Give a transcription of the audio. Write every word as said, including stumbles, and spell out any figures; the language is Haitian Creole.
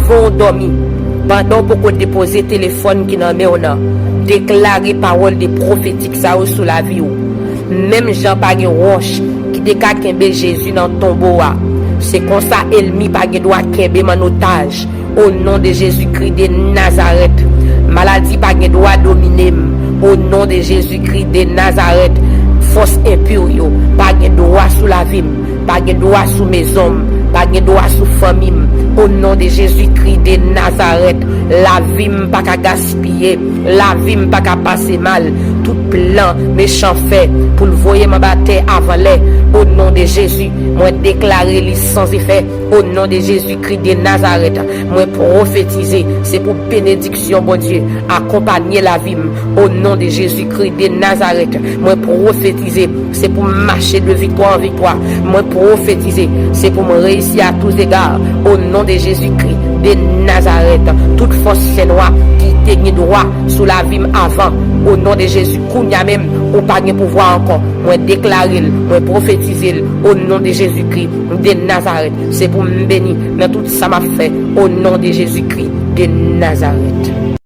Avan w dòmi, pandan w poko depoze telefòn ki nan men w nan, deklare pawòl de pwofetik sa yo sou lavi w. Menm jan pa gen wòch ki te ka kenbe Jezi nan tonbo a, se konsa ènmi pa gen dwa kenbe m an otaj. O non de Jezikri de Nazarèt, maladi pa gen dwa domine m. O non de Jezikri de Nazarèt, fòs enpi yo pa gen dwa sou lavi m, pa gen dwa sou mezon m, pa gen dwa sou fanmi m. O non de Jezikri de Nazarèt, lavi m pa ka gaspiye, lavi m pa ka pase mal. Tout plan mechan fè pou l voye m anba tè avan lè, o non de Jezi, mwen deklare li san efè. O non de Jezikri de Nazarèt, mwen pwofetize, se pou benediksyon Bondye akonpanye lavi m. O non de Jezikri de Nazarèt, mwen pwofetize, se pou m mache de viktwa an viktwa. Mwen pwofetize, se pou m reyisi a tou zega. O non de Jezikri de Nazarèt, tout fòs fènwa ki te gen dwa sou lavi m avan, o non de Jezi, kounye a menm, ou pa gen pouvwa ankò. Mwen deklare l, mwen pwofetize l, o non de Jezikri de Nazarèt. Se pou m beni nan tout sa m ap fè, o non de Jezikri de Nazarèt.